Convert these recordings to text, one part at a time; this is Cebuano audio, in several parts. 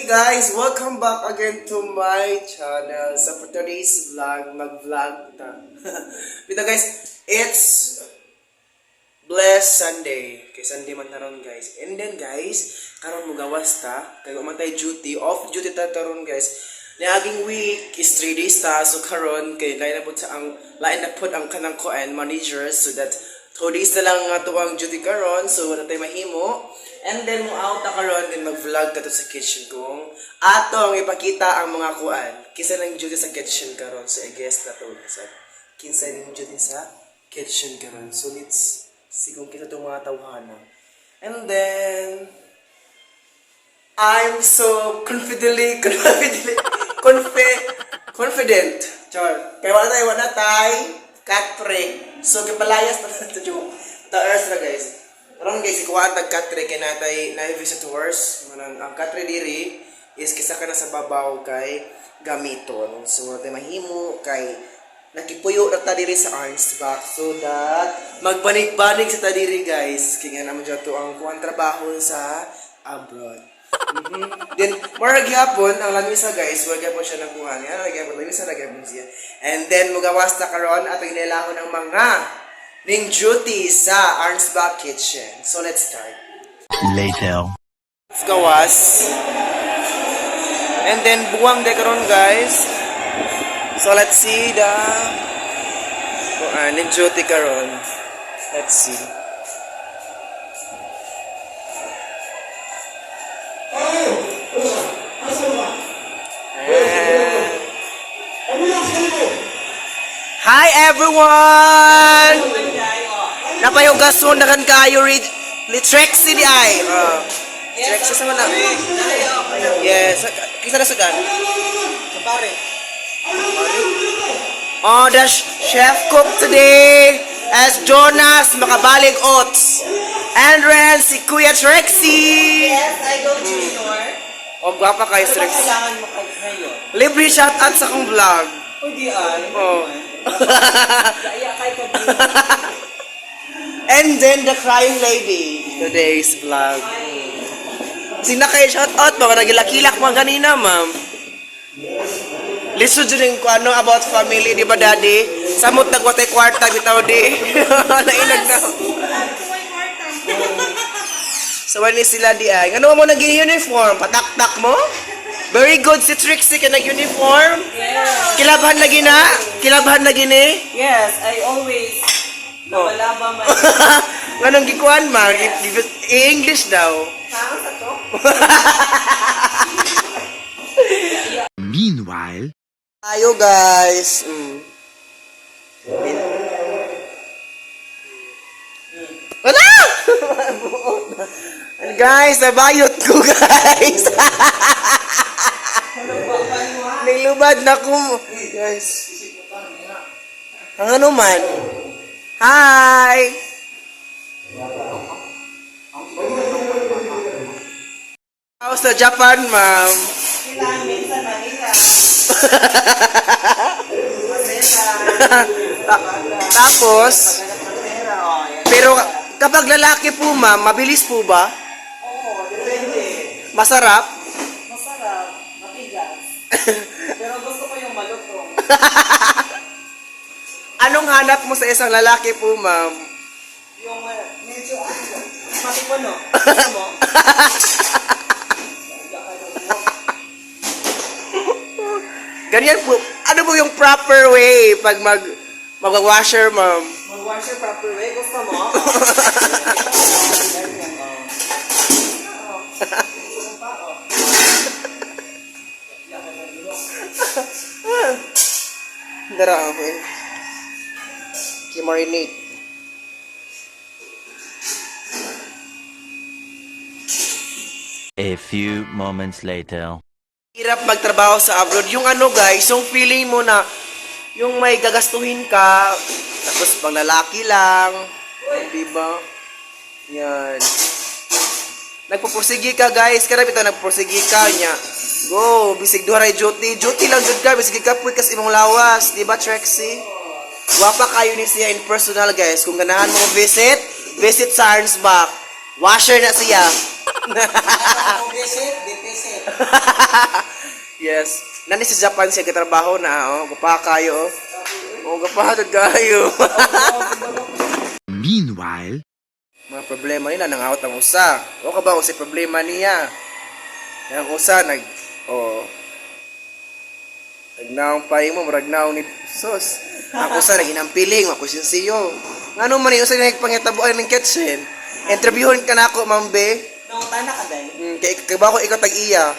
Guys! Welcome back again to my channel. So for today's vlog, mag-vlog ta. Bitaw guys, it's Blessed Sunday. Kay Sunday man taron, guys. And then guys, karon mo gawas ta, kay wa man tay duty, off duty ta taron, guys. Niaging week is 3 days ta, so karon kay lain na pud sa ang lain na pud ang kanang kuan managers, so that 2 days na lang nga to ang duty karon, so wala tay mahimo. And then mo out ta karon, then mag-vlog ta to sa kitchen kung ato ang ipakita ang mga kuan. Kinsa nang duty sa kitchen karon, so I guess na to sa kinsa ning duty sa kitchen karon. So let's see kung kinsa itong mga tawhana. And then I'm so confidently, confidently, confident. Char. Kaya wala tayo, katre. So, kipalayas na sa joke. Ta-earth na, guys. Karon guys, ikuhaan tag katre kay natay na visitors. Manang ang katre diri is kisa ka na sa babaw kay gamiton. So, wala tayo mahimo kay nakipuyo na ta diri sa Arnsbach so that magbanig-banig sa ta diri, guys. Kaya nga naman dyan to ang kuan trabaho sa abroad. Then, mura gyapon, ang lamisa, guys, wala gyapon siya nagkuhan. Yan, wala gyapon, lamisa na gyapon siya. And then, mugawas na karon at ang inilahon ng mga ning duty sa Arnsbach Kitchen. So, let's start. Later. Let's gawas. And then, buwang de karon, guys. So, let's see the kuan, ning duty karon. Let's see. Ayan. Hi everyone! Napayugason na kan kayo read Litrexi di ay. Litrexi sa mana. Yes, kisa na sudan. Pare. Oh, the chef cook today as Jonas Makabalig Oats. And Ren, si Kuya Trexie. Yes, Idol Junior. Oh, gwapa kayo, Ano ba Trexie. kailangan mo kay ngayon? Libre shout out sa akong vlog. Pwede ay. Oh. Kaya kay ka din. And then the crying lady today's vlog. Sina kayo shout out mga nagilakilak mga ganina, ma'am. Lisod jud ko ano about family, di ba, daddy? Samot nagwatay kwarta bitaw di. Nainag na. So wala ni sila di ay. Ngano mo nag uniform? Pataktak mo? Very good si Trixie ka nag-uniform. Yes. Kilabahan lagi na? Kilabahan lagi ni? Yes, I always Oh. labalaba man. Nganong gikuan ma? I-English daw. Ha? Sa to? Meanwhile, Tayo, guys. Wala! And guys, nabayot ko, guys. Nilubad na ko. Guys. Ang ano man. Hi! How's the Japan, ma'am? Kailangan minsan mahirap. Masela. Tapos, Paghanap ng pera, oh. Yan. pero kapag lalaki po, ma'am, mabilis po ba? Oo, depende. Masarap? Masarap. Matigas. Pero gusto ko yung malutong. Anong hanap mo sa isang lalaki po, ma'am? Yung medyo ano, matipuno. Gusto mo? Ganyan po. Ano po yung proper way pag mag-washer, ma'am? Mag-washer proper way. Gusto mo? Ganyan, oh. Oh. Gusto mo pa, oh. Dara ako eh. Kimarinate. A few moments later. Hirap magtrabaho sa abroad. Yung ano guys, yung feeling mo na yung may gagastuhin ka, tapos pang lalaki lang, di ba? Yan. Nagpupursige ka, guys, kada bitaw nagpursige ka niya. Go, bisig duha ray duty. Duty lang jud ka, bisig ka puy kas imong lawas, di ba, Trexie? Wapa kayo ni siya in personal, guys. Kung ganahan mo visit, visit sa Arnsbach. Washer na siya. Kung visit, di visit. Yes. Nani sa Japan siya katrabaho na, oh. Gapa kayo, oh. Oh, gapa kayo. Meanwhile, Mga problema nila, nangawat ang usa. O ka ba sa problema niya? Ang usa, nag, oh, nagnaong pa mo, murag naong ni sus. Ang usa, naginampiling, makusinsiyo. Ngano man yung usa nagpangitabuan ng kitchen? Interviewon ka na ako, Ma'am Be. Nangutana ka dahil? Kay, kay ba ako ikaw tag-iya?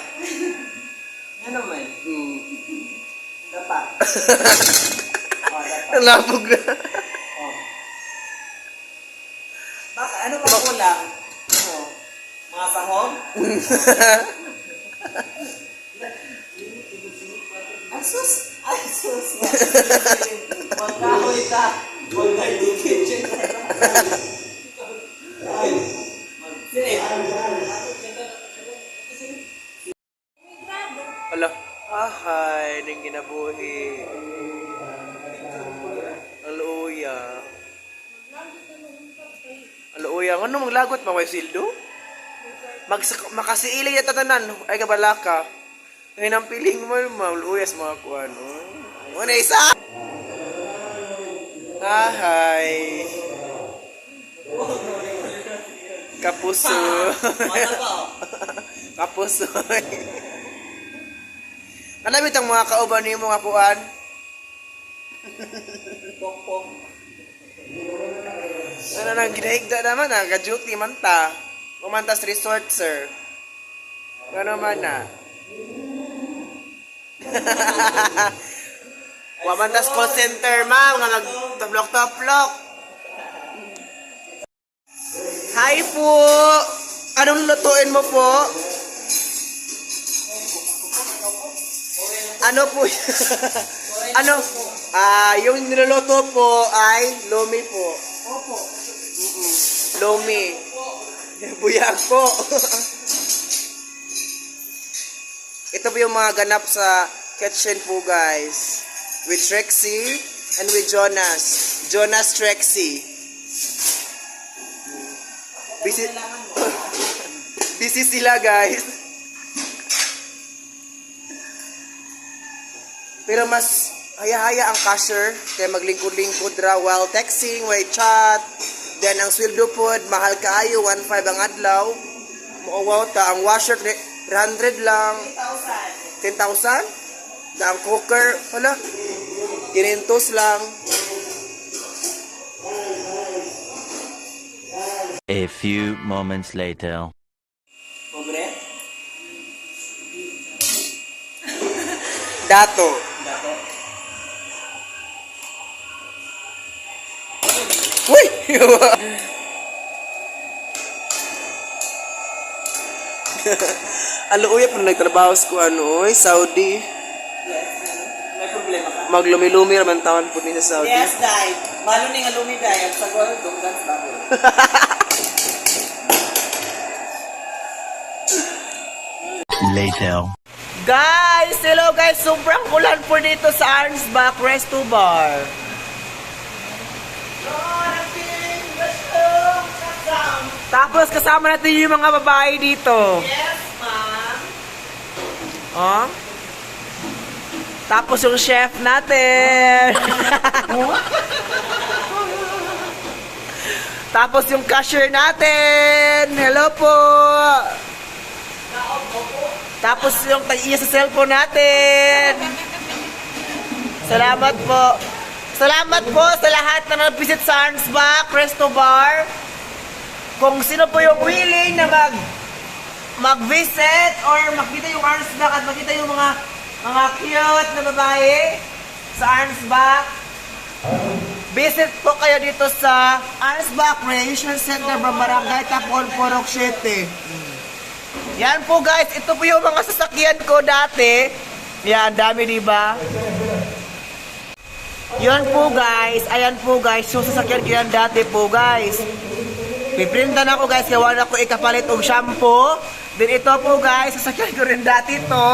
Ano man? Dapa. Oh, dapa. Ang labog na. Oh. Baka ano pa kulang? Ano? Mga sahog? Ay sus! Ay sus! Magkahoy ka! Magkahoy kitchen. Ay, mag- Ala, ahay, ning ginabuhi. Ang luya. Ang luya. Ano maglagot pa may sildo? Makasiilay na tatanan. Ay kabalaka. Ngayon ang piling mo, maluya sa mga kuan. Oh. Una isa! Ahay. Kapuso. Ano ba? Oh? Kapusoy. Kanami tang mga kauban nimo nga kuan. Pokpok. Ano nang ginahigda naman ah, ka-duty man ta. Pumantas resort, sir. Ano man na. Wamantas call center, ma'am, nga mag-toplok-toplok. Hi po! Anong lutuin mo po? Ano po? Ano? Ah, yung niluluto po ay lomi po. Opo. Lomi. Buyag po. Ito po yung mga ganap sa kitchen po, guys. With Trexie and with Jonas. Jonas Trexie. Busy, Kailangan mo. busy sila, guys. Pero mas haya-haya ang cashier. Kaya maglingkod-lingkod ra while texting, while chat. Then ang sweldo pod, mahal kaayo, 1.5 ang adlaw. Muawaw ta ang washer 300 lang, 3,000. 10,000. Da ang cooker, wala. 500 lang. A few moments later. Pobre? Dato. Dato. Uy! Aluya pa nagtrabaho sa kuan oy, Saudi. Yes. Ano? May problema ka? Maglumi-lumi raman taon po ni sa Saudi. Yes, Dai. Malo ni nga lumi, Dai. Ang sagol, dunggan sa baboy. Later. Guys, hello guys. Sobrang ulan po dito sa Arnsbach Resto Bar. Tapos kasama natin yung mga babae dito. Yes, ma'am. Oh? Tapos yung chef natin. Tapos yung cashier natin. Hello po. Tapos yung tag-iya sa cellphone natin. Salamat po. Salamat po sa lahat na nag-visit sa Arnsbach Resto Bar. Kung sino po yung willing na mag-visit or makita yung Arnsbach at makita yung mga cute na babae sa Arnsbach, visit po kayo dito sa Arnsbach Recreation Center, Barangay Tapon, Purok 7. Yan po guys, ito po yung mga sasakyan ko dati. Yan, dami di ba? Yan po guys, ayan po guys, yung sasakyan ko yan dati po guys. Piprinta na ako guys, kaya wala ko ikapalit og shampoo. Then ito po guys, sasakyan ko rin dati to.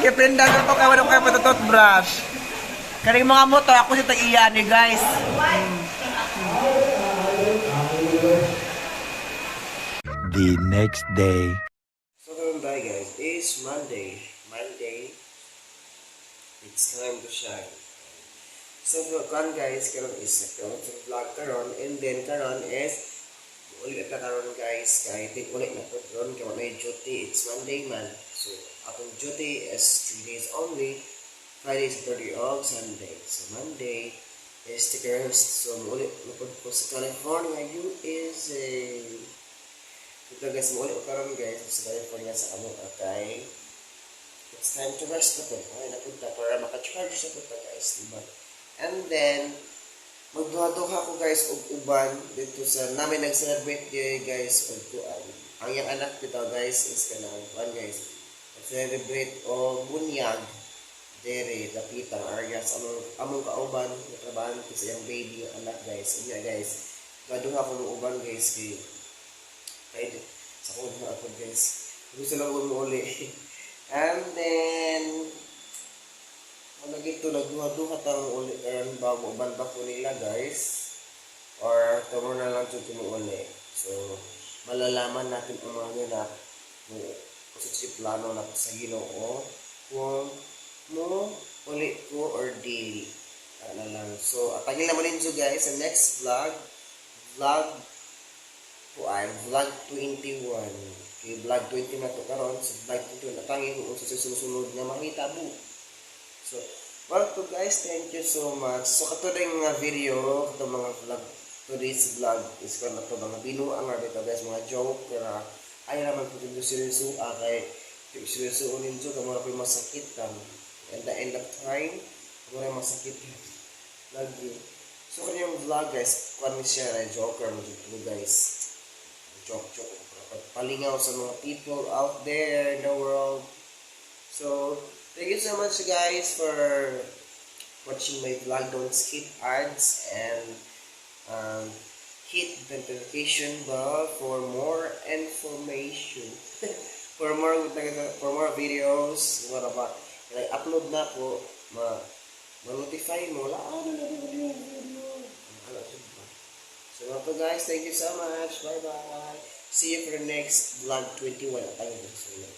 Piprinta na ko kaya wala ko kayo toothbrush. Karing mga motor, ako si tag-iya ni guys. The next day. So ganun ba guys, is Monday. Monday, it's time to shine. So, kan guys, karon is karon sa vlog karon and then karon is ulit na karon, guys, kay di ulit na po karon kay wala duty. It's Monday man. So, atong duty is 3 days only. Friday, Saturday, og Sunday. So, Monday is the rest. So, ulit na po ko sa California, USA. Ito guys, muli ko karon, guys, sa California sa amo kay it's time to rest na po. Okay na punta para maka-charge na punta, guys, diba? And then, magduha-duha ko, guys, og uban dito sa namin nag-celebrate di guys og kuan. Ang iyang anak dito, guys, is kanang kuan, guys. Nag-celebrate og bunyag dere dapitang area sa among kauban nga trabahante sa iyang baby nga anak, guys. Unya, guys, duha-duha ko ng uban, guys, kay kay sa akong mga ako, guys. Gusto lang ko uli. And then ano gito, nagduha-duha tang uli karon ba, uban ba ko nila, guys, or tomorrow na lang jud ko uli. So malalaman natin ang mga ganap kung sa plano na sa Ginoo kung mo uli ko or dili. Ano lang. So, atagil naman ninyo, guys, sa next vlog, vlog kuan, vlog 21. Kay vlog 20 na to karon, so vlog 21 atangi kung unsa sa susunod nga mahitabo. So, well to guys, thank you so much. So, kato nga video, kato mga vlog, today's vlog is kon na to mga binuang nga dito, guys, mga joke, pero ay naman po yung seryoso, ah, kay yung seryoso ninyo, kamo na po yung masakit kan. And the end of time, kamo na yung masakit lagi. So, kanyang vlog, guys, kuan ni siya, na joker mo dito, guys. Joke, joke. Palingaw sa mga people out there in the world. So, thank you so much, guys, for watching my vlog. Don't skip ads and hit the notification bell for more information. For more videos, what about like upload na ko, ma ma-notify mo, la ano na video video. Ano, ba? So, mga to guys, thank you so much. Bye-bye. See you for the next vlog 21. At tayo sa sunod.